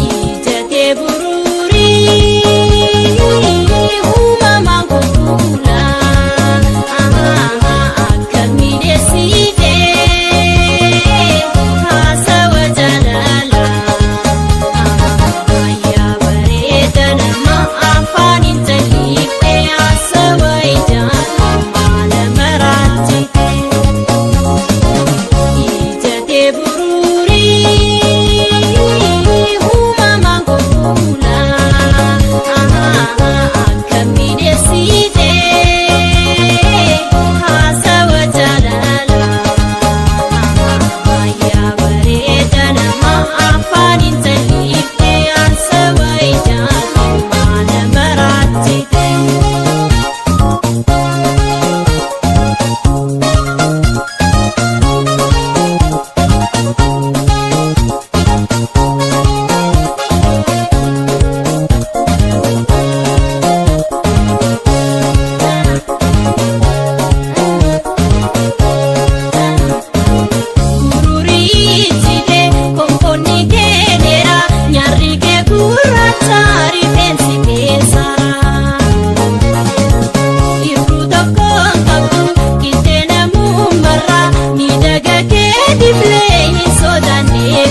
Ijatee buruurii uumamaan gurgura akka miidheessitee haasawa jaalala yaa bareeda nama afaan hin jalliftee haasawa ijaan maala maraachite. Ijatee buruurii uumamaan gurgura akka miidheessitee haasawa jaalala yaa bareeda nama afaan hin jalliftee haasawa ijaan maala maraachite. Gururichite konkoonni kee dheeraa nyaarri kee gurraacha rifeensi kee saaraa. Irru tokko qabdu qixxee namummarraa miidhaga kee diflee hin sodaanne